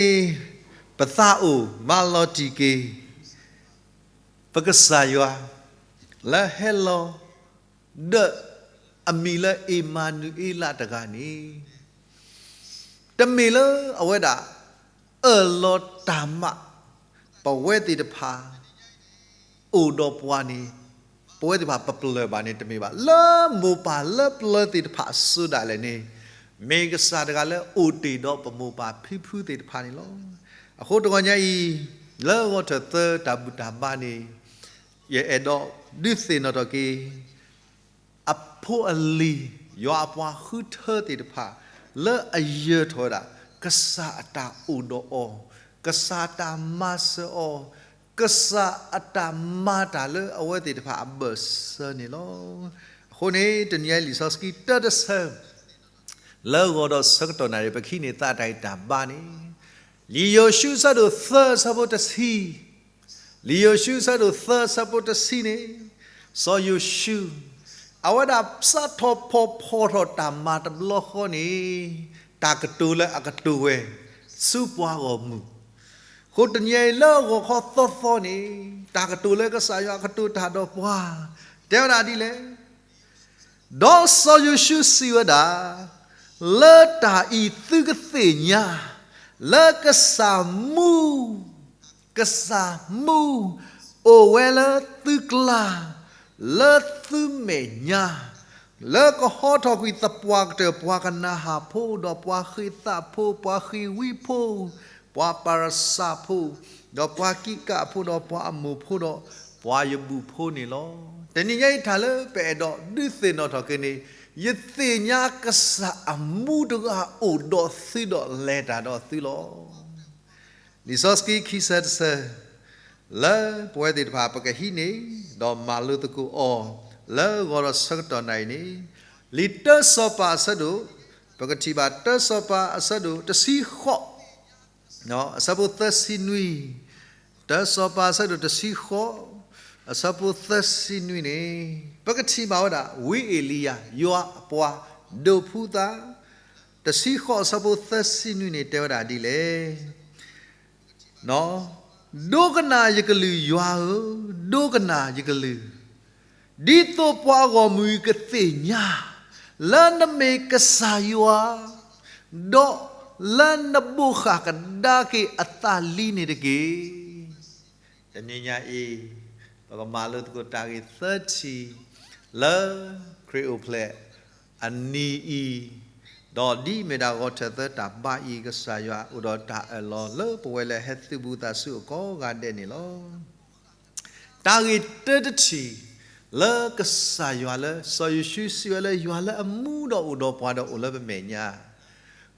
ပသးအိၣ်မၤလီၤတံၢ်က့ၤ ပကစၢ်ယွၤ လၢဟဲလီၤ ဒီးအမံၤလၢအ့မၤနူၤအ့လးတဂၤန့ၣ် တမ့ၢ်လၢအဝဲဒၣ် အၢၣ်လီၤတၢ်မၤ ပဝဲသ့ၣ်တဖၣ် အိၣ်ဒီးပှၤန့ၣ် ပဝဲသ့ၣ်တဖၣ်ပပျၢၤဘၣ်န့ၣ်တမ့ၢ်ဘၣ်. လၢမိၢ်ပၢ်လၢပျၢၤသ့ၣ်တဖၣ်အစိၤဒၣ်လဲာ်န့ၣ် မ့ၢ်ကစၢ်တဂၤလၢအိၣ်တ့ၢ်ဒီးပမိၢ်ပၢ်ဖံဖုသ့ၣ်တဖၣ်န့ၣ်လီၤ. အဃိတဂီၤညါအံၤ လၢဂီၤထၢၣ်သၢတၢ်ဘူၣ်တၢ်ဘါန့ၣ် ယအဲၣ်ဒိးဒုးသ့ၣ်နီၣ်ထီၣ်က့ၤ အဖိအလံၤ ယွၤအပှၤဃုထၢသ့ၣ်တဖၣ် လၢအယၢၤထီၣ်ဝဲဒၣ် ကစၢ်အတၢ်အိၣ်ဒီးအီၤ, ကစၢ်အတၢ်မၤစၢၤအီၤ, ကစၢ်အတၢ်မၤတၢ်လၢအဝဲသ့ၣ်တဖၣ်အဘၢၣ်စၢၤန့ၣ်လီၤ. အဃိန့ၣ် တနံၤအံၤလံာ်စီဆှံတၢတဆၢ လၢဂီၤဒီးဆၢကတီၢ်နၣ်ရံၣ် ပကဟံးန့ၢ်သးတၢ်ဂံၢ်တၢ်ဘါန့ၣ် လံာ်ယိၤၡူအဆၢဒိၣ်သၢအဆၢဖိတဆံ, လံာ်ယိၤၡူအဆၢဒိၣ်သၢအဆၢဖိတဆံန့ၣ် စီၤယိၤၡူ အဝဲဒၣ်စးထီၣ်ဖီၣ်ဖီၣ်ထီၣ်တၢ်မၤတဘျီဃီန့ၣ် တၢ်ကတိၤလၢအကတိၤဝဲ ဆူပှၤဂီၢ်မုၢ် အဃိတနံၤအံၤလၢဂီၤခီသီသီန့ၣ် တၢ်ကတိၤလၢကစၢ်ယွၤအကတိၤတၢ်ဒီးပှၤ တဲဝဲဒၣ်ဒ်လဲၣ် ဒီးစီၤယိၤၡူစံးဝဲဒၣ်, လၢတၢ်အံၤသုကသ့ၣ်ညါ လၢကစၢ်မူ ကစၢ်မူ အိၣ်ဝဲလၢသုကျါ လၢသုမဲာ်ညါ လၢကဟီထီၣ်ကွံာ်သပှၢ်ကတၢၢ် ပှၤကနၤဧၣ်ဖိ ဒီးပှၤဃ့းသးဖိ ပှၤဃ့းဝံဖိ ပှၤပၤရစၢ်ဖိ ဒီးပှၤကံးကးဖိ ဒီးပှၤအမိၢ်ဖိဒီးပှၤယဘူၣ်ဖိန့ၣ်လီၤ. တနံၤညါအံၤတၢ်လၢပအဲၣ်ဒိးဒုးသ့ၣ်နီၣ်ထီၣ်က့ၤန့ၣ် ယသ့ၣ်ညါကစၢ်အမူတဂၤအိၣ်ဒီးသုဒီးလဲၤတၢ်ဒီးသုလီၤ. လံာ်စီဆှံခံဆၢတဆၢ လၢပဝဲသ့ၣ်တဖၣ်ပကဟံးန့ၢ် ဒီးမၤလိသကိးအီၤ လၢဂီၤဒီးဆၢကတီၢ်နၣ်ရံၣ်န့ၣ် လံာ်တၢစီၤပၤအဆၢဒိၣ် ပကထံၣ်ဘၣ်တၢစီၤပၤအဆၢဒိၣ်တဆံဃိး အဆၢဖိသၢဆံနွံ, တၢစီၤပၤအဆၢဒိၣ်တဆံဃိး အဆၢဖိသၢဆံနွံန့ၣ် ပကထံၣ်ဘၣ်ဝဲဒၣ် ဝံအ့လံယၤ ယွၤအပှၤဒိးဖုသး တဆံဃိးအဆၢဖိသၢဆံနွံန့ၣ် တဲဝဲဒၣ်ဒ်လဲၣ် ဒိကနၣ်ယကလုၢ်ယွၤဧၢ, ဒိကနၣ်ယကလုၢ်, ဒ်သိးပှၤဂီၢ်မုၢ်အံၤကသ့ၣ်ညါ လၢနမ့ၢ်ကစၢ်ယွၤ, ဒီးလၢနဘိးဃၣ်ကဒါက့ၤအသးလံန့ၣ်တက့ၢ်. တနံၤညါအံၤ ပကမၤလိသကိးတၢ်ဂ့ၢ်သၢထံၣ် လၢခရံာ်အိၣ်ဖျဲၣ်အနံၤအံၤ, ဒီးဒ်အမ့ၢ်ဒၣ်ဂီၤထၢၣ်သၢတၢ်ဘါအံၤ ကစၢ်ယွၤအိၣ်ဒီးတၢ်အၢၣ်လီၤလၢပဝဲလၢဟဲသုးဘူးသးဆူအကိးဂၤဒဲးန့ၣ်လီၤ. တၢ်ဂ့ၢ်တၢတထံၣ် လၢကစၢ်ယွၤလၢ စီၤယိၤၡူစံးဝဲလၢ ယွၤလၢအမူဒီးအိၣ်ဒီးပှၤဒီးအိၣ်လၢပမဲာ်ညါ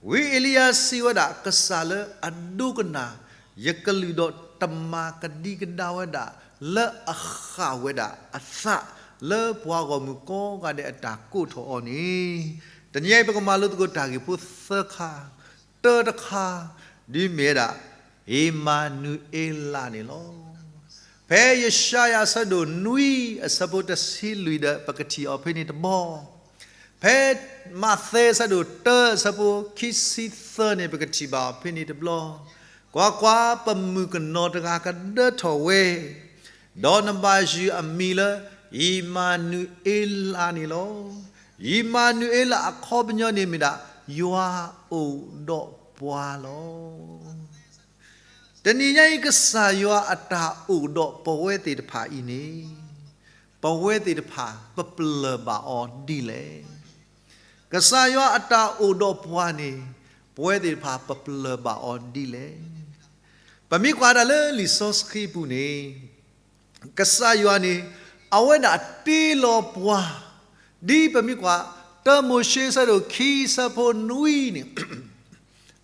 ဝံအ့လံယၤစံးဝဲဒၣ် ကစၢ်လၢအဒိကနၣ်ယကလုၢ်ဒီးတမၤကဒံကဒါဝဲဒၣ် လၢအဃၣ်ဝဲဒၣ်အသး လၢပှၤဂီၢ်မုၢ်ကိးဂၤဒဲးအတၢ်ကိးထီၣ်အီၤန့ၣ်, တနံၤအံၤပကမၤလိသကိးတၢ်ဂ့ၢ်ဖိသၢခါ, တၢတခါ, ဒ်မ့ၢ်ဝဲဒၣ် အ့မၤနူၤအ့လးန့ၣ်လီၤ. ဖဲယၡါယၤအဆၢဒိၣ်နွံ အဆၢဖိတဆံလွံၢ်ဒီး ပကထံၣ်အီၤဖဲန့ၣ်တဘျီ ဖဲမးသဲအဆၢဒိၣ်တၢ အဆၢဖိခံဆံသၢန့ၣ် ပကထံၣ်ဘၣ်အီၤဖဲန့ၣ်တဘျီ, ကွၢ်ကွၢ်, ပမုၣ်ကနီၤတဂၤကဒၢထီၣ်ဝဲ, ဒီးနဘၣ်ယုၢ်အမံၤလၢ အ့မၤနူၤအ့လးန့ၣ်လီၤ. အ့မၤနူၤအ့လးအခီပညီန့ၣ်မ့ၢ်ဒၣ် ယွၤအိၣ်ဒီးပှၤလီၤ. တနံၤညါအံၤ ကစၢ်ယွၤအတၢ်အိၣ်ဒီးပဝဲသ့ၣ်တဖၣ်အံၤန့ၣ် ပဝဲသ့ၣ်တဖၣ်ပပလၢၢ်ဘၣ်အီၤဒ်လဲၣ်. ကစၢ်ယွၤအတၢ်အိၣ်ဒီးပှၤန့ၣ် ပဝဲသ့ၣ်တဖၣ်ပပလၢၢ်ဘၣ်အီၤဒ်လဲၣ်. ပမ့ၢ်ကွၢ်ဒၣ်လၢလံာ်စီဆှံပူၤန့ၣ် ကစၢ်ယွၤန့ၣ် အဝဲဒၣ်တ့လီၤပှၤ, ဒ်ပမ့ၢ်ကွၢ် တၢမိၤၡ့အဆၢဒိၣ်ခံအဆၢဖိနွံန့ၣ်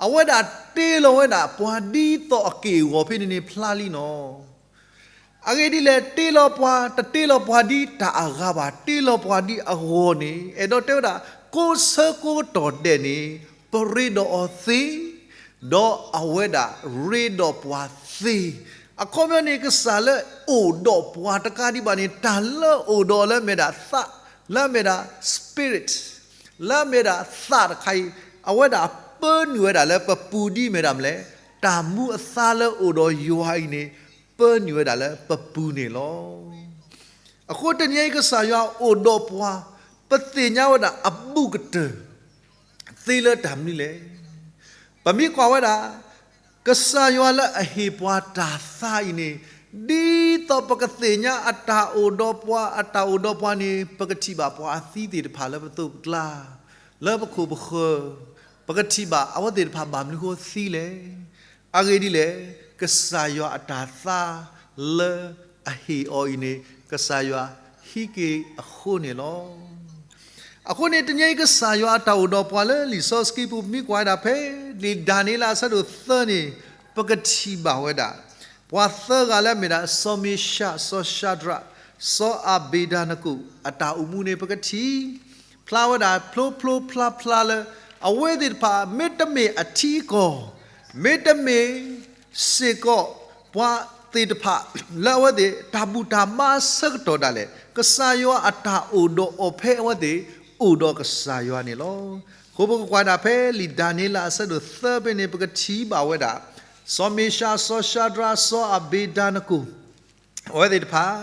အဝဲဒၣ်တ့လီၤဝဲဒၣ်ပှၤဒ်သိးအက့ၢ်အဂီၤဖဲန့ၣ်န့ၣ်ဖျါလံနီၤ. အဂ့ၢ်ဒ်လဲၣ်, တ့လီၤပှၤ, တတ့လီၤပှၤဒ်တၢ်အဂၤဘၣ်, တ့လီၤပှၤဒ်အဂီၢ်န့ၣ် အဲၣ်ဒိးတဲဝဲဒၣ် ကိးဆၢကိးကတီၢ်ဒဲးန့ၣ် ပရ့ဒီးအီၤသ့, ဒီးအဝဲဒၣ်ရ့ဒီးပှၤသ့. အခီပညီန့ၣ် ကစၢ်လၢအိၣ်ဒီးပှၤတကးဒံးဘၣ်န့ၣ် တၢ်လၢအိၣ်ဒီးလၢအမ့ၢ်ဒၣ်သး, လၢအမ့ၢ်ဒၣ် spirit, လၢအမ့ၢ်ဒၣ်သးတခါအံၤ အဝဲဒၣ်ပၢနုာ်ဝဲဒၣ်လၢပပူၤဒ်အမ့ၢ်ဒၣ်မနုၤလဲၣ်, တၢ်မူအသါလၢအိၣ်ဒီးယွၤအံၤန့ၣ် ပၢနုာ်ဝဲဒၣ်လၢပပူၤန့ၣ်လီၤ. အဃိတနံၤအံၤကစၢ်ယွၤအိၣ်ဒီးပှၤ, ပသ့ၣ်ညါဝဲဒၣ်အဘူးကတၢၢ် သ့လၢတၢ်မနုၤလဲၣ်. ပမ့ၢ်ကွၢ်ဝဲဒၣ် ကစၢ်ယွၤလၢအဟ့ၣ်ပှၤတၢ်သါအံၤန့ၣ်, ဒ်သိးပကသ့ၣ်ညါအတၢ်အိၣ်ဒီးပှၤ, အတၢ်အိၣ်ဒီးပှၤန့ၣ် ပကထံၣ်ဘၣ်ပှၤအသံသ့ၣ်တဖၣ်လၢပသိးပကျါ, လၢပခိၣ်ပဃၢၤ, ပကထံၣ်ဘၣ်အဝဲသ့ၣ်တဖၣ်ဘၣ်မနုၤဃိသံလဲၣ်. အဂ့ၢ်ဒ်လဲၣ်, ကစၢ်ယွၤအတၢ်သါလၢအဟ့ၣ်အီၤအံၤန့ၣ် ကစၢ်ယွၤဟံးက့ၤအဃိန့ၣ်လီၤ. အဃိန့ၣ် တနံၤအံၤကစၢ်ယွၤအတၢ်အိၣ်ဒီးပှၤလၢလံာ်စီဆှံပူၤ ပမ့ၢ်ကွၢ်ဝဲဒၣ်ဖဲလံာ်ဒၤနံးယ့လးအဆၢဒိၣ်သၢန့ၣ် ပကထံၣ်ဘၣ်ဝဲဒၣ် ပှၤသၢဂၤလၢအမ့ၢ်ဒၣ် စီၤမ့ၤၡး, စီၤၡၤဒြး, စီၤအၤဘ့းနကိၣ် အတၢ်အိၣ်မူန့ၣ် ပကထံၣ်ဖျါဝဲဒၣ်ဖျိဖျိဖျါဖျါလၢ အဝဲသ့ၣ်တဖၣ် မ့တမ့ၢ်အထံအကီၢ်, မ့တမ့ၢ်စ့ၢ်ကီး ပှၤသ့ၣ်တဖၣ် လၢအဝဲသ့ၣ်တၢ်ဘူၣ်တၢ်ဘါအဆၢကတီၢ်ဒၣ်လဲာ် ကစၢ်ယွၤအတၢ်အိၣ်ဒီးအီၤဖဲအဝဲသ့ၣ်အိၣ်ဒီးကစၢ်ယွၤန့ၣ်လီၤ. အဃိပကကွၢ်ဒၣ်ဖဲလံာ်ဒၤနံးယ့လးအဆၢဒိၣ်သၢဖဲန့ၣ် ပကထံၣ်ဘၣ်ဝဲဒၣ် စီၤမ့ၤၡး, စီၤၡၤဒြး, စီၤအၤဘ့းနကိၣ် အဝဲသ့ၣ်တဖၣ်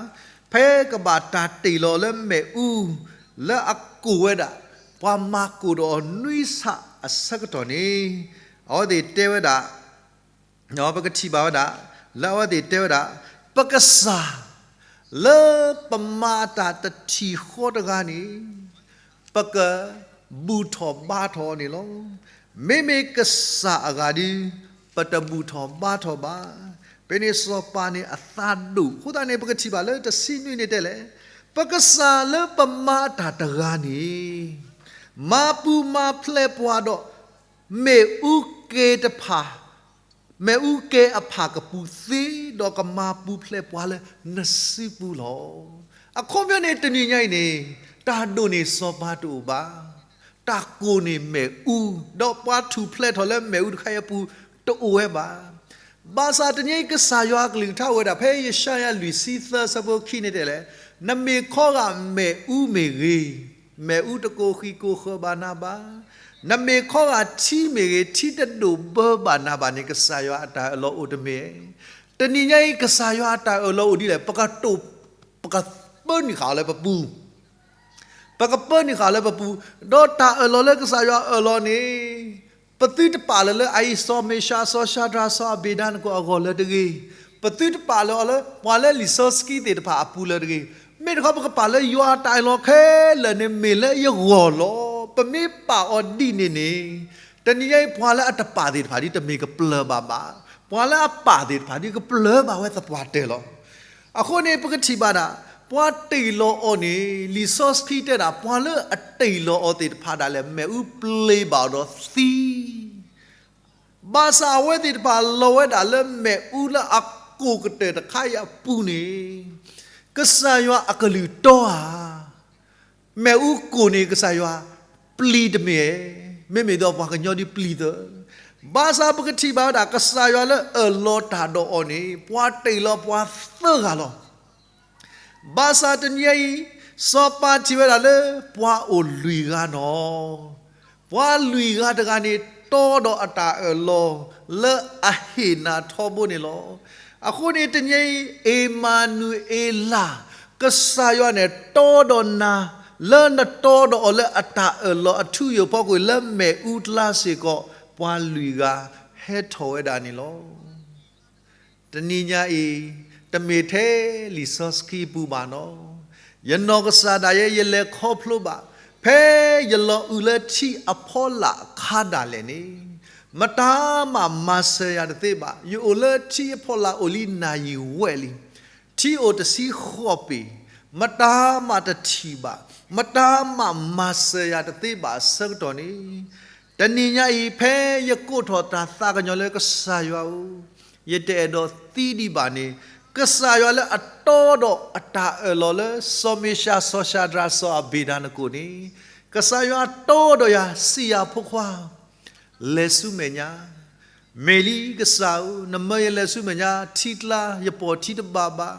ဖဲကဘၣ်တၢ်တ့ၢ်လီၤလၢမ့ၣ်အူ လၢအကိၢ်ဝဲဒၣ် ပှၤမၤကိၢ်ဒီးအီၤနွံဆၣ်အဆၢကတီၢ်န့ၣ် အဝဲသ့ၣ်တဲဝဲဒၣ်, ပကထံၣ်ဘၣ်ဝဲဒၣ် လၢအဝဲသ့ၣ်တဲဝဲဒၣ်, ပကစၢ် လၢပမၤအတၢ်တထံၣ်ဃီတဂၤန့ၣ် ပကဘူၣ်ထီၣ်ဘါထီၣ်အီၤန့ၣ်လီၤ. မ့မ့ၢ်ကစၢ်အဂၤဒီး ပတဘူၣ်ထီၣ်ဘါထီၣ်ဘၣ်. ဖဲန့ၣ်စီၤပၤန့ၣ်အသးဒိၣ်. အဃိသတးန့ၣ် ပကထံၣ်ဘၣ်လၢတဆံနွံန့ၣ်တဲလဲၣ်, ပကစၢ်လၢပမၤအတၢ်တဂၤန့ၣ် မၤပူၤမၤဖျဲးပှၤဒီး မ့ၣ်အူကဲတဖၣ် မ့ၣ်အူကဲအဖၣ်ကပူၤသ့, ဒီးကမၤပူၤဖျဲးပှၤလၢနစုပူၤလီၤ. အခီပညီန့ၣ် တနံၤညါအံၤန့ၣ် တၢ်ဒိၣ်န့ၢ်စီၤပၤတအိၣ်ဘၣ်. တၢ်ကိၢ်န့ၢ်မ့ၣ်အူ, ဒီးပှၤထူၣ်ဖျဲးထီၣ်လၢမ့ၣ်အူတခါအံၤအပူၤတအိၣ်ဝဲဘၣ်. ဘၣ်ဆၣ်တနံၤအံၤ ကစၢ်ယွၤအကလုၢ်ကထါအိၣ်ဝဲဒၣ် ဖဲယၡါယၤလွံၢ်ဆံသၢဆၢဖိခံန့ၣ်တဲလဲၣ်, နမ့ၢ်ခီဂာ်မ့ၣ်အူမ့ၢ်ဂ့ၤ, မ့ၣ်အူတကိၢ်ဃံးကိၢ်ဃၢၤဘၣ်နၤဘၣ်. နမ့ၢ်ခီဂာ်ထံမ့ၢ်ဂ့ၤ, ထံတဒိၣ်ဘၢဘၣ်နၤဘၣ်န့ၣ် ကစၢ်ယွၤအတၢ်အၢၣ်လီၤအိၣ်တမ့ၢ်. တနံၤညါအံၤ ကစၢ်ယွၤအတၢ်အၢၣ်လီၤအိၣ်ဒ်လဲၣ်, ပကတိၢ်, ပကပၢနုာ်ဃာ်အီၤလၢပပူၤ ပကပၢနုာ်ဃာ်လၢပပူၤ, ဒီးတၢ်အၢၣ်လီၤလၢကစၢ်ယွၤအၢၣ်လီၤန့ၣ် ပသုတပာ်လၢၤလၢအအံၤ စီၤမ့ၤၡး, စီၤၡါဒြး, စီၤအၤဘ့းနကိၣ်အဂီၢ်လၢၤတဂ့ၤ. ပသုတပာ်လၢၤလၢပှၤလၢလံာ်စီဆှံသ့ၣ်တဖၣ်အပူၤလၢၤတဂ့ၤ. မ့ၢ်တခီ ပကပာ်လၢယွၤအတၢ်အၢၣ်လီၤခဲလၢာ်န့ၣ် မ့ၢ်လၢယဂီၢ်လီၤ. ပမ့ၢ်ပာ်အီၤဒ်န့ၣ်န့ၣ် တနံၤညါအံၤ ပှၤလၢအတပာ်သ့ၣ်တဖၣ်ဒ် တမ့ၢ်ကပျၢၤဘၣ်ဘၣ်. ပှၤလၢအပာ်သ့ၣ်တဖၣ်ဒ် ကပျၢၤဘၣ်ဝဲသပှၢ်တၢၢ်လီၤ. အဃိန့ၣ် ပကထံၣ်ဘၣ်ဒၣ် ပှၤတ့ၢ်လီၤအီၤန့ၣ် လံာ်စီဆှံတဲဒၣ် ပှၤလၢအတ့ၢ်လီၤအီၤသ့ၣ်တဖၣ်ဒၣ်လဲာ် မ့ၣ်အူပျ့ၤဘၣ်အီၤဒီးသံ ဘၣ်ဆၣ်အဝဲသ့ၣ်တဖၣ်လီၤဝဲဒၣ်လၢမ့ၣ်အူလၢအကိၢ်ကတၢၢ်တခါအံၤအပူၤန့ၣ် ကစၢ်ယွၤအကလုၢ်တီဧါ. မ့ၣ်အူကိၢ်န့ၣ် ကစၢ်ယွၤပျံၤတမ့ၢ်ဧါ. မ့မ့ၢ်ဒီးပှၤကညီဒ်ပျံၤသၢ. ဘၣ်ဆၣ်ပကထံၣ်ဘၣ်ဝဲဒၣ် ကစၢ်ယွၤလၢအၢၣ်လီၤတၢ်ဒီးအီၤန့ၣ် ပှၤတ့ၢ်လီၤပှၤသၢဂၤလီၤ. ဘၣ်ဆၣ်တနံၤအံၤ စီၤပၤထံၣ်ဝဲဒၣ်လၢ ပှၤအိၣ်လွံၢ်ဂၤနီၤ. ပှၤလွံၢ်ဂၤတဂၤန့ၣ် တီဒီးအတၢ်အၢၣ်လီၤ လၢအဟ့ၣ်နၤထီဘိန့ၣ်လီၤ. အဃိန့ၣ် တနံၤအံၤ အ့မၤနူၤအ့လး, ကစၢ်ယွၤန့ၣ် တီဒီးနၤ လၢနတီဒီးအီၤလၢအတၢ်အၢၣ်လီၤအထူအယိာ်အဖီခိၣ် လၢမ့ၣ်အူတလါစ့ၢ်ကီး ပှၤလွံၢ်ဂၤဟဲထီၣ်ဝဲဒၣ်န့ၣ်လီၤ. တနံၤညါအံၤ တမ့ၢ်ထဲလံာ်စီဆှံပူၤဘၣ်နီၤ. ယနီၢ်ကစၢ်ဒၣ်ယဲ ယလဲၤခီဖျိဘၣ် ဖဲယလီၤအုးလၢထံအဖီလာ်အခါဒၣ်လဲာ်န့ၣ် မတၤမးမၤစၢၤယၤတသ့ဘၣ်. ယအိၣ်လၢထံအဖီလာ်အိၣ်လံနၣ်ယံၤဝဲလံ. ထံအိၣ်တဆံဃိးပ့ၤ, မတၤမးတထံၣ်ဘၣ်, မတၤမးမၤစၢၤယၤတသ့ဘၣ်အဆၢကတီၢ်န့ၣ် တနံၤညါအံၤ ဖဲယကိးထီၣ်တၢ်သးကညီၤလၢကစၢ်ယွၤဧၢ, ယတအဲၣ်ဒိးသံဒံးဘၣ်န့ၣ်, ကစၢ်ယွၤလၢအတီဒီးအတၢ်အၢၣ်လီၤလၢ စီၤမ့ၡး, စီၤၡၤဒြး, စီၤအၤဘ့းနကိၣ်န့ၣ်, ကစၢ်ယွၤတီဒီးယၤစံးယၤဖိခွါ လဲၤဆူမဲာ်ညါ, မ့ၢ်လံကစၢ်ဧၢ, နမၢယလဲၤဆူမဲာ်ညါ, ထံကျါယပိာ်ထံတဘၣ်ဘၣ်,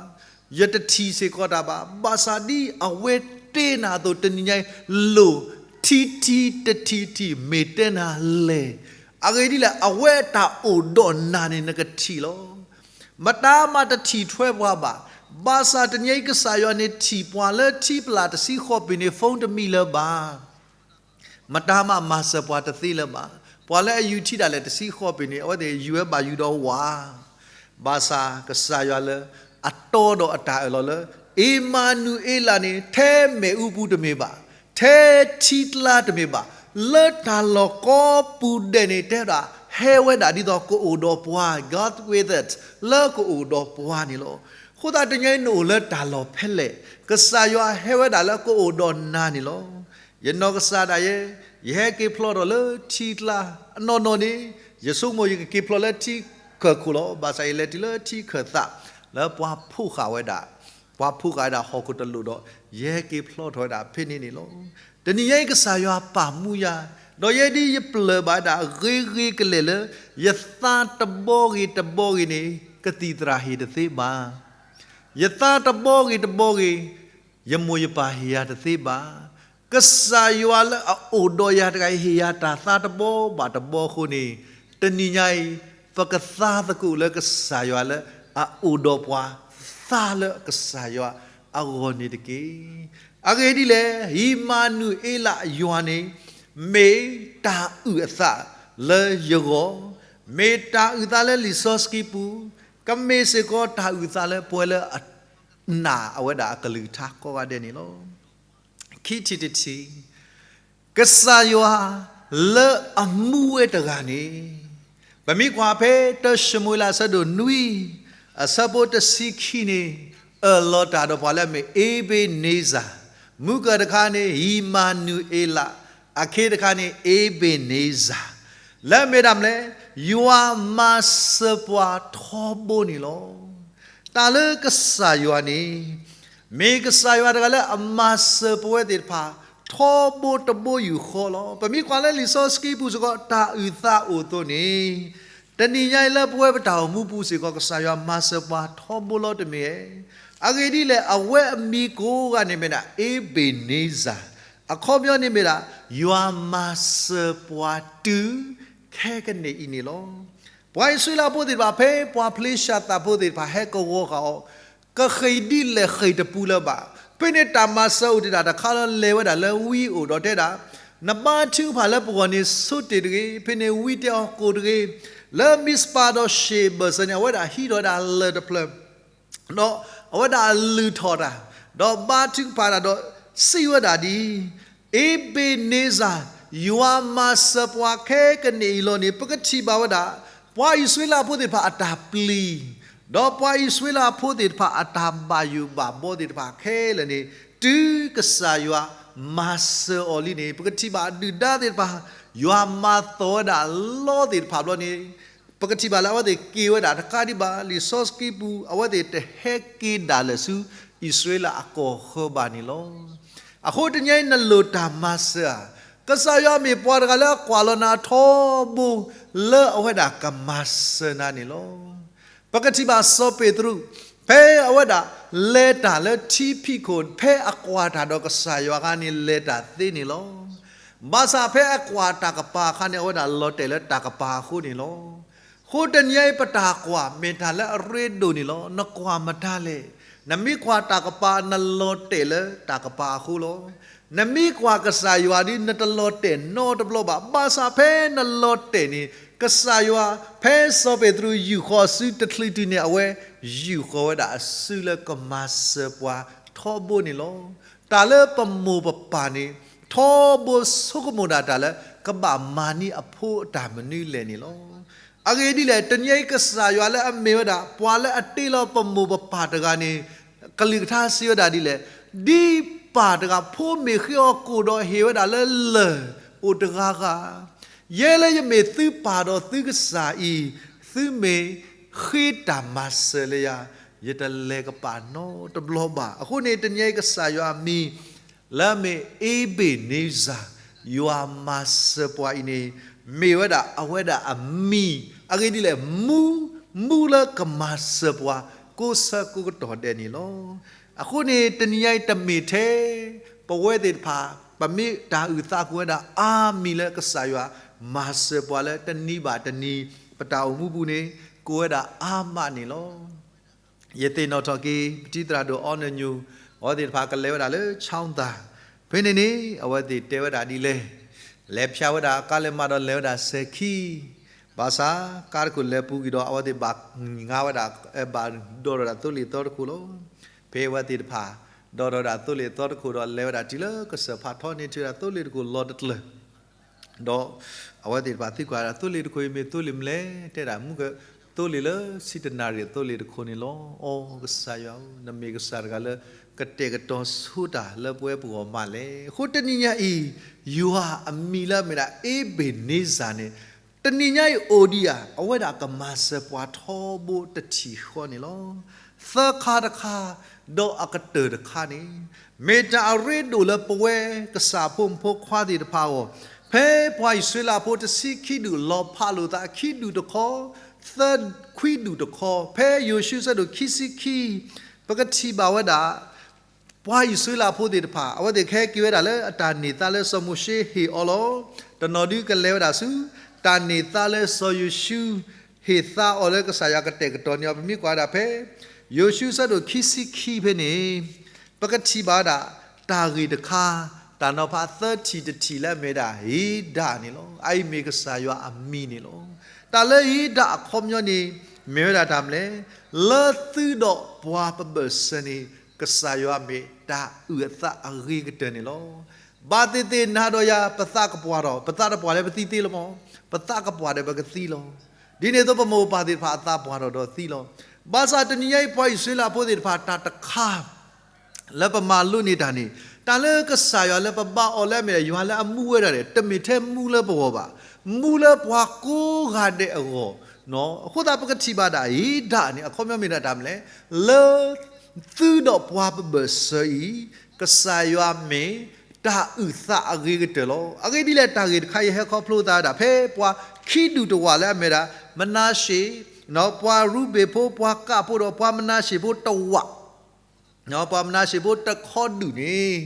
ယတထံၣ်စ့ၢ်ကီးတၢ်ဘၣ်, ဘၣ်ဆၣ်ဒ်အဝဲတဲနၤအသိး တနံၤညါအံၤ လိၣ်ထံထံတထံထံ မ့ၢ်တဲနၤလဲၣ်. အဂ့ၢ်ဒ်လဲၣ်, အဝဲအတၢ်အိၣ်ဒီးနၤန့ၣ် နကထံၣ်လီၤ. မတၤမးတထံၣ်ထွဲပှၤဘၣ်. ဘၣ်ဆၣ်တနံၤအံၤ ကစၢ်ယွၤန့ၣ်ထံၣ်ပှၤလၢထံပျၢ်တဆံဃိးပ့ၤန့ၣ် phone တမံလၢၤဘၣ်. မတၤမးမၤစၢၤပှၤတသ့လၢၤဘၣ်. ပှၤလၢအယူၤထံဒၣ်လဲာ်တဆံဃိးပ့ၤန့ၣ် အဝဲသ့ၣ်ယူၤဝဲဘၣ်ယူၤဒီးဝၤ, ဘၣ်ဆၣ်ကစၢ်ယွၤလၢအတီဒီးအတၢ်အၢၣ်လီၤလၢ အ့မၤနူၤအ့လးန့ၣ် ထဲမ့ၣ်အူပူၤတမ့ၢ်ဘၣ်, ထဲထံကျါတမ့ၢ်ဘၣ်, လၢတၢ်လီၢ်ကိးပူၤဒဲးန့ၣ် တဲဝဲဒၣ် ဟဲဝဲဒၣ်ဒ်သိးကအိၣ်ဒီးပှၤ, God with us, လၢကအိၣ်ဒီးပှၤန့ၣ်လီၤ. အဃိသတးတနံၤအံၤနအိၣ်လၢတၢ်လီၢ်ဖဲလဲၣ်, ကစၢ်ယွၤဟဲဝဲဒၣ်လၢကအိၣ်ဒီးနၤန့ၣ်လီၤ. ယနီၢ်ကစၢ်ဒၣ်ယဲ, ယဟဲက့ၤဖျီထီၣ်လၢထံကျါ, အနီၢ်နီၢ်န့ၣ် ယဆိကမိၣ်ယကက့ၤဖျီလၢထံခၢၣ်ခိၣ်လီၤ. ဘၣ်ဆၣ်ယလဲၤတုၤလၢထံခၢၣ်သး လၢပှၤဖီၣ်ဃာ်ဝဲဒၣ်, ပှၤဖီၣ်ဃာ်ဝဲဒၣ်ဟီၣ်ခိၣ်တလိာ်ဒီး ယဟဲက့ၤဖျီထီၣ်ဝဲဒၣ်ဖဲန့ၣ်န့ၣ်လီၤ. တနံၤညါအံၤကစၢ်ယွၤပာ်မူယၤ, ဒီးယဲဒ်ယပျၢၤဘၣ်ဝဲဒၣ်ဂ့ၤဂ့ၤကလဲာ်လၢ ယသးတဘီဂ့ၤတဘီဂ့ၤန့ၣ် ကသံၣ်သရၣ်ဟ့ၣ်တသ့ဘၣ်. ယသးတဘီဂ့ၤတဘီဂ့ၤ ယမိၢ်ယပၢ်ဟ့ၣ်ယၤတသ့ဘၣ်. ကစၢ်ယွၤလၢအအိၣ်ဒီးယၤတဂၤအံၤ ဟ့ၣ်ယၤတၢ်သးတဘီဘၣ်တဘီအဃိန့ၣ်, တနံၤညါအံၤ ပကသါသကိးလၢကစၢ်ယွၤလၢအအိၣ်ဒီးပှၤ, သါလၢကစၢ်ယွၤအဂီၢ်န့ၣ်တက့ၢ်. အဂ့ၢ်ဒ်လဲၣ်, အ့မၤနူၤအ့လး ယွၤန့ၣ် မ့ၢ်တၢ်အုၣ်အသးလၢယဂီၢ်, မ့ၢ်တၢ်အုၣ်သးလၢလံာ်စီဆှံပူၤ, ကမ့ၢ်စ့ၢ်ကီးတၢ်အုၣ်သးလၢပဝဲလၢအနာ်အဝဲဒၣ်အကလုၢ်ကထါကိးဂၤဒဲးန့ၣ်လီၤ. ခံထံၣ်တထံၣ်, ကစၢ်ယွၤလၢအမူဝဲတဂၤန့ၣ်, ပမ့ၢ်ကွၢ်ဖဲတၢၡမူၤအ့လးအဆၢဒိၣ်နွံ, အဆၢဖိတဆံခံန့ၣ်, အၢၣ်လီၤတၢ်ဒီးပှၤလၢအမ့ၢ်အ့ဘ့းနံစၢ်, မုၢ်ကၢၢ်တခါန့ၣ် အ့မၤနူၤအ့လး, အခ့တခါန့ၣ် အ့ဘ့းနံစၢ်, လၢအမ့ၢ်ဒၣ်မနုၤလဲၣ်, ယွၤမၤစၢၤပှၤထီဘိန့ၣ်လီၤ. တၢ်လၢကစၢ်ယွၤန့ၣ် မ့ၢ်ကစၢ်ယွၤတဂၤလၢအမၤစၢၤပဝဲသ့ၣ်တဖၣ် ထီဘိတဘိယူၢ်ဃီလီၤ. ပမ့ၢ်ကွၢ်လၢလံာ်စီဆှံပူၤစ့ၢ်ကီး တၢ်အုၣ်သးအိၣ်အသိးန့ၣ်, တနံၤညါအံၤလၢပဝဲပတၢ်အိၣ်မူပူၤစ့ၢ်ကီး ကစၢ်ယွၤမၤစၢၤပှၤထီဘိလီၤတမ့ၢ်ဧါ. အဂ့ၢ်ဒ်လဲၣ်, အဝဲအမံၤကိးဂၤန့ၣ်မ့ၢ်ဒၣ် အ့ဘ့းနံစၢ်, အခီပညီန့ၣ်မ့ၢ်ဒၣ် ယွၤမၤစၢၤပှၤတုၤခဲကနံၣ်အံၤန့ၣ်လီၤ. ပှၤအံၣ်စရ့လးဖိသ့ၣ်တဖၣ် ဖဲပှၤဖလ့ၡသးဖိသ့ၣ်တဖၣ်ဟဲကဝီၤဃာ်အီၤ, ကဃ့ၢ်ဒ်လဲၣ်ဃ့ၢ်တပူၤလၢၤဘၣ်. ဖဲန့ၣ်တၢ်မၤစၢၤအိၣ်တ့ၢ်ဒၣ်တခါလၢလဲၤဝဲဒၣ်လၢဝံအိၣ်ဒီးတဲဒၣ်, နဘါထုကဖၣ်လၢပဂီၢ်န့ၣ်ဆိတ့ၢ်တဂ့ၤ. ဖဲန့ၣ်ဝံတဲအီၤကိၣ်တဂ့ၤ. လၢမံးစပၤဒီးၡ့ၣ်ဘၢၣ်စၢၤန့ၣ် အဝဲဒၣ်ဟံးထီၣ်ဝဲဒၣ်လၢၢ်တဖျၢၣ် ဒီးအဝဲဒၣ်အလုၢ်ထီၣ်တၢ်, ဒီးဘါထုကဖၣ်တၢ်ဒီးစံးဝဲဒၣ်ဒ်အံၤ, အ့ဘ့းနံစၢ်, ယွၤမၤစၢၤပှၤခဲကနံၣ်အံၤလီၤန့ၣ် ပကထံၣ်ဘၣ်ဝဲဒၣ် ပှၤအံၣ်စရ့လးဖိသ့ၣ်တဖၣ်အတၢ်ပျံၤ, ဒီးပှၤအံၣ်စရ့လးဖိသ့ၣ်တဖၣ်အတၢ်ဘၣ်ယိၣ်ဘၣ်ဘှီသ့ၣ်တဖၣ်ခဲလၢာ်န့ၣ် တုၤကစၢ်ယွၤမၤစၢၤအီၤလံန့ၣ် ပကထံၣ်ဘၣ်အဒုၣ်ဒါသ့ၣ်တဖၣ်, ယွၤမၤသီဝဲဒၣ်လီသ့ၣ်တဖၣ်ဘျီန့ၣ် ပကထံၣ်ဘၣ်လၢအဝဲသ့ၣ်က့ၤဝဲဒၣ်တကးဒံးဘၣ် လံာ်စီဆှံပူၤ အဝဲသ့ၣ်တဟဲက့ၤဒၣ်လဲာ်ဆူ အံၣ်စရ့လးအကီၢ်ဃၢၤဘၣ်န့ၣ်လီၤ. အဃိတနံၤအံၤနလိၣ်တၢ်မၤစၢၤဧါ. ကစၢ်ယွၤမ့ၢ်ပှၤတဂၤလၢအကွၢ်လီၤနၤထီဘိ လၢအဝဲဒၣ်ကမၤစၢၤနၤန့ၣ်လီၤ. ပကထံၣ်ဘၣ်စီၤပ့းတရူး ဖဲအဝဲဒၣ်လဲၤတၢ်လၢထံဖံးခိၣ် ဖဲအကွၢ်တၢ်ဒီးကစၢ်ယွၤအခါန့ၣ် လဲၤတၢ်သ့န့ၣ်လီၤ. ဘၣ်ဆၣ်ဖဲအကွၢ်တၢ်ကပၤအခါန့ၣ် အဝဲဒၣ်လီၤတဲာ်လၢတၢ်ကပၤအဃိန့ၣ်လီၤ. အဃိတနံၤအံၤပတၢ်ကွၢ်မ့ၢ်တၢ်လၢအရ့ဒိၣ်န့ၣ်လီၤ. နကွၢ်မတၤလဲၣ်. နမ့ၢ်ကွၢ်တၢ်ကပၤ နလီၤတဲာ်လၢတၢ်ကပၤအဃိလီၤ. နမ့ၢ်ကွၢ်ကစၢ်ယွၤဒီး နတလီၤတဲာ်နီတဘျီဘၣ်. ဘၣ်ဆၣ်ဖဲနလီၤတဲာ်န့ၣ် ကစၢ်ယွၤ ဖဲစီၤပ့းတရူးယူာ်ဃီၤအစုတချုးတုၤန့ၣ် အဝဲယူာ်ဃီၤဝဲဒၣ်အစုလၢကမၤစၢၤပှၤထီဘိန့ၣ်လီၤ. တၢ်လၢပမိၢ်ပပၢ်န့ၣ် ထီဘိဆိကမိၣ်ဒၣ်တၢ်လၢ ကဘၣ်မၤန့ၢ်အဖိအတၢ်မနုၤလဲၣ်န့ၣ်လီၤ. အဂ့ၢ်ဒ်လဲၣ်, တနံၤအံၤကစၢ်ယွၤလၢအမ့ၢ်ဝဲဒၣ် ပှၤလၢအတ့လီၤပမိၢ်ပပၢ်တဂၤန့ၣ် ကလုၢ်ကထါစံးဝဲဒၣ်ဒ်လဲၣ်, ဒ်ပၢ်တဂၤ ဖိမ့ၢ်ဃ့အီၤကိၣ်ဒီးဟ့ၣ်ဝဲဒၣ်လၢလၢၢ်အိၣ်တဂၤဂၤ, ယဲလၢယမ့ၢ်သုပၢ်ဒီးသုကစၢ်အံၤ, သုမ့ၢ်ဃ့တၢ်မၤစၢၤလၢယၤ, ယတလဲၤကပၤနီတဘျီဘၣ်. အဃိန့ၣ် တနံၤအံၤကစၢ်ယွၤအမံၤ လၢအမ့ၢ်အ့ဘ့းနံစၢ်, ယွၤမၤစၢၤပှၤအံၤန့ၣ် မ့ၢ်ဝဲဒၣ်အဝဲဒၣ်အမံၤ, အဂ့ၢ်ဒ်လဲၣ်, မူ, မူလၢကမၤစၢၤပှၤ ကိးဆၢကိးကတီၢ်ဒဲးန့ၣ်လီၤ. အဃိန့ၣ် တနံၤအံၤတမ့ၢ်ထဲ ပဝဲသ့ၣ်တဖၣ် ပမ့ၢ်တၢ်အုၣ်သးကွံာ်ဝဲဒၣ်အါမံၤလၢကစၢ်ယွၤ မၤစၢၤပှၤလၢတနံၤဘၣ်တနံၤ ပတၢ်အိၣ်မူပူၤန့ၣ် ကိးဝဲဒၣ်အါမးန့ၣ်လီၤ. ယသ့ၣ်နီၣ်ထီၣ်က့ၤ ပတံၤသရၣ်ဒိၣ်အီနၢညိၣ် အဝဲသ့ၣ်တဖၣ်ကလဲၤဝဲဒၣ်လၢ ချီသၣ် ဖဲန့ၣ်န့ၣ် အဝဲသ့ၣ်တဲဝဲဒၣ်ဒ်လဲၣ်, လဲၤဖၠါဝဲဒၣ်ကါလဲၤမးဒီးလဲၤဝဲဒၣ်စဲၤခံ, ဘၣ်ဆၣ် ကါတခိၣ်လဲၤပူၤကွံာ်ဒီး အဝဲသ့ၣ်ဘၣ်ငါဝဲဒၣ် ဘၣ်ဒိးထီၣ်ဒၣ်သိလ့ၣ်သီတခိၣ်လီၤ. ဖဲအဝဲသ့ၣ်တဖၣ် ဒိးထီၣ်ဒၣ်သိလ့ၣ်သီတခိၣ်ဒီး လဲၤဝဲဒၣ်တုၤလၢကစၢၢ်ဖးထီန့ၢ်ထုးဒၣ်သိလ့ၣ်တခိၣ်လီၤတကျၢၤ ဒီးအဝဲသ့ၣ်တဖၣ်သံကွၢ်ဒၣ် သိလ့ၣ်တခိၣ်အံၤမ့ၢ်သိလ့ၣ်မနုၤလဲၣ်, တဲဒၣ်မူက သိလ့ၣ်လၢဆံတနၣ်ရံၣ်သိလ့ၣ်တခိၣ်န့ၣ်လီၤ. အိ ကစၢ်ယွၤဧၢ, နမ့ၢ်ကစၢ်တဂၤလၢ ကတဲာ်ကတီၤဆိတၢ်လၢပဝဲပဂီၢ်မးလဲၣ်. အဃိတနံၤညါအံၤ ယွၤအမံၤလၢအမ့ၢ်ဒၣ် အ့ဘ့ၣ်န့စၢ်န့ၣ် တနံၤညါအံၤအိၣ်ဒံးဧါ, အဝဲဒၣ်ကမၤစၢၤပှၤထီဘိတထံၣ်ဃီန့ၣ်လီၤ. သၢခါတခါ ဒီးအကတၢၢ်တခါန့ၣ် မ့ၢ်တၢ်အရ့ဒိၣ်လၢပဝဲကစၢ်ဖိမုၣ်ဖိခွါသ့ၣ်တဖၣ်အဂီၢ်, ဖဲပှၤအံၣ်စရ့လးဖိတဆံခံဒူၣ် လီၤဖးလိာ်သးခံဒူၣ်တခီ, သၢခွံဒူၣ်တခီ, ဖဲယိၤၡူအဆၢဒိၣ်ခံဆံခံ ပကထံၣ်ဘၣ်ဝဲဒၣ် ပှၤအံၣ်စရ့လးဖိသ့ၣ်တဖၣ် အဝဲသ့ၣ်ကဟဲက့ၤဝဲဒၣ်လၢအတၢ်န့ၢ်သါလၢစီၤမိၤၡ့ဟ့ၣ်အီၤလီၤ. တနီၤဒုကလဲၤဝဲဒၣ်ဆူ တၢ်န့ၢ်သါလၢစီၤယိၤၡူ ဟ့ၣ်သါအီၤလၢကစၢ်ယွၤကတဲာ်ကတီၤန့ၢ်အီၤ ပမ့ၢ်ကွၢ်ဝဲဒၣ်ဖဲ ယိၤၡူအဆၢဒိၣ်ခံဆံခံဖဲန့ၣ် ပကထံၣ်ဘၣ်ဝဲဒၣ် တၢ်ဂ့ၢ်တခါ, တၢ်နီၤဖးသၢထံၣ်တထံၣ်လၢအမ့ၢ်ဒၣ်ဧ့ဒၣ်န့ၣ်လီၤ. အအံၤမ့ၢ်ကစၢ်ယွၤအမံၤန့ၣ်လီၤ. တၢ်လၢဧ့ဒၣ်အခီပညီန့ၣ် မ့ၢ်ဝဲဒၣ်တၢ်မနုၤလဲၣ်, လၢသုဒီးပှၤပဘၢၣ်စၢၤန့ၣ် ကစၢ်ယွၤမ့ၢ်တၢ်အုၣ်အသးအဂ့ၤကတၢၢ်န့ၣ်လီၤ. ဘၣ်သ့ၣ်သ့ၣ်နၤဒီးယၤ ပသးကပှၢ်ထီၣ်, ပသးတပှၢ်ဒီးပသံသ့လီၤမး, ပသးကပှၢ်ဒီးပကသံလီၤ. ဒ်န့ၣ်အသိးပမိၢ်ပၢ်သ့ၣ်တဖၣ်အသးပှၢ်ထီၣ်ဒီးသံလီၤ. ဘၣ်ဆၣ်တနံၤညါအံၤပှၤအံၣ်စရ့လးဖိသ့ၣ်တဖၣ်တၢ်တခါ လၢပမၤလိန့ၢ်တၢ်န့ၣ် တၢ်လၢကစၢ်ယွၤလၢပဘါအီၤလၢအမ့ၢ်ဒၣ်ယွၤလၢအမူဝဲဒၣ်န့ၣ် တမ့ၢ်ထဲမူလၢပဂီၢ်ဘၣ်, မူလၢပှၤကိးဂၤဒဲးအဂီၢ်. အဃိသတးပကထံၣ်ဘၣ်ဒၣ်ဧ့ဒၣ်န့ၣ် အခီပညီမ့ၢ်ဒၣ်တၢ်မနုၤလဲၣ်, လၢ သုဒီးပှၤပဘၢၣ်စၢၤအံၤ ကစၢ်ယွၤမ့ၢ်တၢ်အုၣ်သးအဂ့ၤကတၢၢ်လီၤ. အဂ့ၢ်ဒ်လဲၣ် တၢ်ဂ့ၢ်တခါအံၤဟဲခီဖျိသးဝဲဒၣ် ဖဲပှၤခံဒူၣ်တဝာ်လၢအမ့ၢ်ဒၣ် မနၤၡ့, ပှၤရူဘ့ၣ်ဖိ ပှၤကၣ်ဖိဒီးပှၤမနၤၡ့ဖိတဝာ် ပှၤမနၤၡ့ဖိတခီဒူၣ်န့ၣ်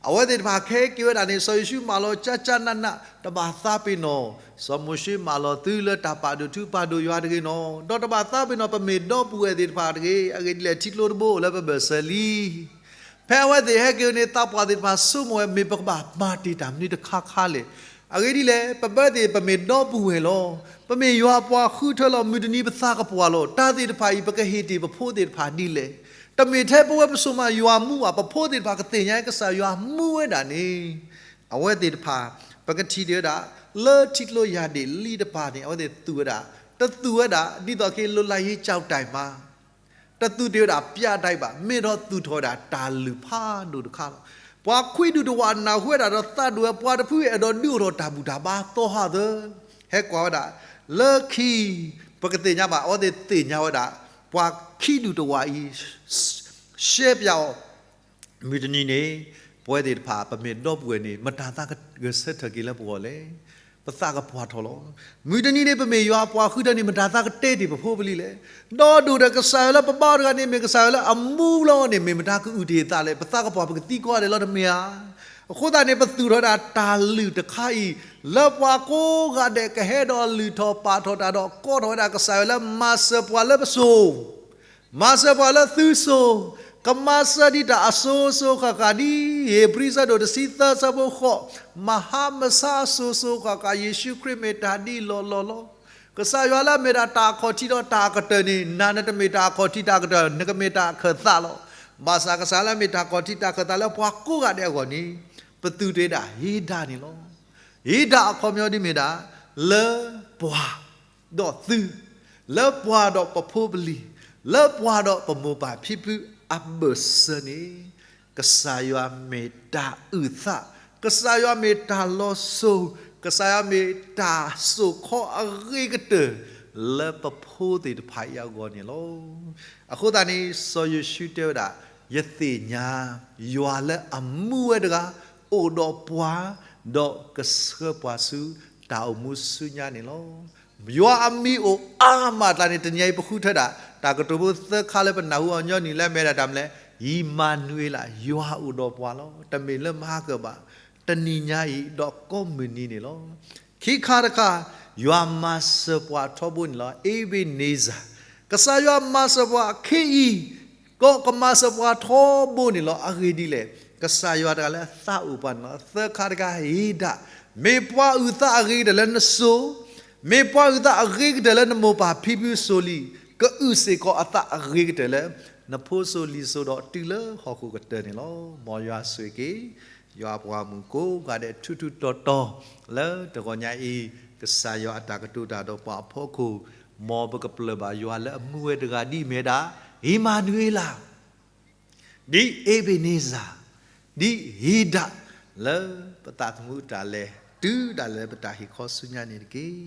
အဝဲသ့ၣ်တဖၣ်ကဟဲက့ၤဝဲဒၣ်န့ၣ် စီၤယိၤၡူမၢလီၤကၠၢကၠၢနးနး တဘၣ်သးပ့ၤနီၣ်, စီၤမိၤၡ့မၢလီၤသုလၢတၢ်ပာ်ဒိၣ်ထူပာ်ဒိၣ်ယွၤတဂ့ၤနီၤ, ဒီးတဘၣ်သးပ့ၤနီၣ် ပမ့ၢ်ဒီပုၢ်ဝဲၢ်သ့ၣ်တဖၣ်တဂ့ၤ. အဂ့ၢ်ဒ်လဲၣ် ထံကျိတဘိလၢပဘၢၣ်စၢၤလံ. ဖဲအဝဲသ့ၣ်ဟဲက့ၤန့ၣ် သးပှၢ်သ့ၣ်တဖၣ်ဆိကမိၣ်ဝဲ မ့ၢ်ပကဘၣ်မၤတ့ၢ်တၢ်မနုၤတခါခါလဲၣ်. အဂ့ၢ်ဒ်လဲၣ် ပဘၢသ့ၣ် ပမ့ၢ်ဒီပုၢ်ဝဲၢ်လီၤ. ပမ့ၢ်ယွၤပှၤဃုထၢလီၤ. မုၢ်တနံၤပသးကပှၢ်လီၤ. တၢ်သ့ၣ်တဖၣ်အံၤ ပကဟ့ၣ်တ့ၢ်ပဖိသ့ၣ်တဖၣ်ဒ်လဲၣ်. တမ့ၢ်ထဲပဝဲပစိာ်မးယွၤမူဘၣ်, ပဖိသ့ၣ်တဖၣ်ကသ့ၣ်ညါကစၢ်ယွၤမူဝဲဒၣ်န့ၣ် အဝဲသ့ၣ်တဖၣ် ပကထံၣ်တ့ၢ်ဝဲဒၣ် လၢထံကျိယၢ်ဒ့ၣ်လံတပၤန့ၣ် အဝဲသ့ၣ်သူၣ်ဝဲဒၣ်, တသူၣ်ဝဲဒၣ် ဒ်သိးက့ လိၣ်လၢယ့ကၠီၣ်တၢ်မး တသူၣ်တ့ၢ်ဝဲဒၣ်ပျးတၢ်ဘၣ်, မ့ၢ်ဒီးသူၣ်ထီၣ်ဝဲဒၣ်တၢ်လုၢ်ဖးဒိၣ်တခါလီၤ. ပှၤခွံဒူၣ်တဝာ်နၢ်ဟူဝဲဒၣ်ဒီးသးဒိၣ်ဝဲ ပှၤတဖုအဲၣ်ဒိးဒုးအိၣ်ထီၣ်တၢ်ဘူၣ်တၢ်ဘါသီဟးသၢ, ဟဲကွၢ်ဝဲဒၣ်, လၢခံ ပကသ့ၣ်ညါဘၣ် အဝဲသ့ၣ်သ့ၣ်ညါဝဲဒၣ်, ပှၤခံဒူၣ်တဝာ်အံၤ ရှဲပၠးအီၤ မုၢ်တနံၤန့ၣ် ပဝဲသ့ၣ်တဖၣ် ပမ့ၢ်ဒီပုၢ်ဝဲၢ်န့ၣ် မတၤသးကဂဲၤဆၢထၢၣ်က့ၤလၢပဂီၢ်လဲၣ်. ပသးကပှၢ်ထီၣ်လီၤ. မုၢ်တနံၤန့ၣ် ပမ့ၢ်ယွၤပှၤဃုထၢန့ၣ် မတၤသးကတဲတ့ၢ်ပဖိပလံၤလဲၣ်. ဒီးဒိၣ်ဒီးကစၢ်ယွၤလၢပဘါတဂၤန့ၣ် မ့ၢ်ကစၢ်ယွၤလၢအမူလီၤန့ၣ် မ့ၢ်မတၤကအုၣ်တ့ၢ်သးလဲၣ်. ပသးကပှၢ်ပကသံကွၢ်ဒဲးလီၤတမ့ၢ်ဧါ. အဃိသတးန့ၣ် ပသူၣ်ထီၣ်ဝဲဒၣ်တၢ်လုၢ်တခါအံၤ လၢပှၤကိးဂၤဒဲးကဟဲဒီးလုၢ်ထီၣ်ပာ်ထီၣ်တၢ်ဒီး ကိးထီၣ်ဝဲဒၣ်ကစၢ်ယွၤလၢမၤစၢၤပှၤလၢပစိၤ မၤစၢၤပှၤလၢသုစိၤ, ကမၤစၢၤဒံးတၢ်အစိၤစိၤဃၣ်ဃၣ်ဒ် ဧ့ၤဘြံၤဆၢဒိၣ်တဆံသၢဆၢဖိဃိး, မဟါမဆါအစိၤစိၤဃၣ်ဃၣ် ယ့ၣ်ၡူးခရံာ်မ့ၢ်တၢ်ဒ်လီၢ်လီၢ်လီၤ. ကစၢ်ယွၤလၢအမ့ၢ်ဒၣ်တၢ်အခီၣ်ထံးဒီးတၢ်အကတၢၢ်န့ၣ် နၤနတမ့ၢ်တၢ်အခီၣ်ထံးတၢ်အကတၢၢ်, နကမ့ၢ်တၢ်အခၢၣ်သးလီၤ. ဘၣ်ဆၣ်ကစၢ်လၢအမ့ၢ်တၢ်အခီၣ်ထံးတၢ်အခၢၣ်သးလၢပှၤကိးဂၤဒဲးအဂီၢ်န့ၣ် ပသူၣ်တ့ၢ်ဝဲဒၣ် ဟ့ဒၣ်န့ၣ်လီၤ. ဟ့ဒၣ်အခီပညီဒ်မ့ၢ်ဒၣ် လၢပှၤ ဒီးသု, လၢပှၤဒီးပဖိပလံၤ, လၢပှၤဒီးပမိၢ်ပၢ်ဖံဖုအဘၢၣ်စၢၤန့ၣ် ကစၢ်ယွၤမ့ၢ်တၢ်အုၣ်သး, ကစၢ်ယွၤမ့ၢ်တၢ်လီၤစိၤ, ကစၢ်ယွၤမ့ၢ်တၢ်စိာ်ခီအဂ့ၤကတၢၢ် လၢပဖိသ့ၣ်တဖၣ်အံၤအဂီၢ်န့ၣ်လီၤ. အဃိသတးန့ၣ် စီၤယိၤၡူတဲဝဲဒၣ်, ယသ့ၣ်ညါ ယွၤလၢအမူဝဲတဂၤ အိၣ်ဒီးပှၤ, ဒီးကဆှၢပှၤဆူတၢ်အိၣ်မူဆူညါန့ၣ်လီၤ. ယွၤအမံၤအိၣ်အါမးအကျါန့ၣ် တနံၤအံၤပဃုထၢဒၣ် တၢ်ကတိၤဖိသၢခါလၢပနၢ်ဟူအီၤညီနုၢ်လၢအမ့ၢ်ဒၣ်တၢ်မနုၤလဲၣ်, အံၣ်မၤနူၤအ့လး ယွၤအိၣ်ဒီးပှၤလီၤ. တမ့ၢ်လၢမဟါကၢၣ်ဘၣ်, တနံၤညါအံၤဒီးကိးမုၢ်နံၤန့ၣ်လီၤ. ခံခါတခါ, ယွၤမၤစၢၤပှၤထီဘိန့ၣ်လီၤ. Ebenezer, ကစၢ်ယွၤမၤစၢၤပှၤခဲအံၤ, ကမၤစၢၤပှၤထီဘိန့ၣ်လီၤ. အဂ့ၢ်ဒ်လဲၣ်, ကစၢ်ယွၤတဂၤလၢအသးအိၣ်ပှၤန့ၣ်လီၤ. သၢခါတခါ, ဟ့ဒၣ်, မ့ၢ်ပှၤအုၣ်သးအဂ့ၤကတၢၢ်လၢနစိၤ, မ့ၢ်ပှၤအုၣ်သးအဂ့ၤကတၢၢ်လၢနမိၢ်ပၢ်ဖံဖုစိၤလံ, ကအုၣ်စ့ၢ်ကီးအသးအဂ့ၤကတၢၢ်လၢ နဖိစိၤလံၤစိၤဒီးတုၤလၢဟီၣ်ခိၣ်ကတၢၢ်န့ၣ်လီၤ. မ်ယွၤဆိၣ်ဂ့ၤက့ၤ ယွၤအပှၤမုၣ်ကိးဂၤဒဲး ထူထူတီတီ လၢတဂီၤညါအံၤ, ကစၢ်ယွၤအတၢ်ကတိၤတၢ်ဒီးပှၤအဖီခိၣ်, မ်ပကပျၢ်ဘၣ်ယွၤလၢအမူဝဲတဂၤဒ်အမ့ၢ်ဒၣ် အ့မၤနူၤအ့လး, ဒ် Ebenezer, ဒ်ဟ့ဒၣ်, လၢပသးသမူအတၢ်လဲၤ တုၤဒၣ်လဲာ်လၢပတၢ်ဟ့ၣ်ခီဆူညါန့ၣ်တက့ၢ်.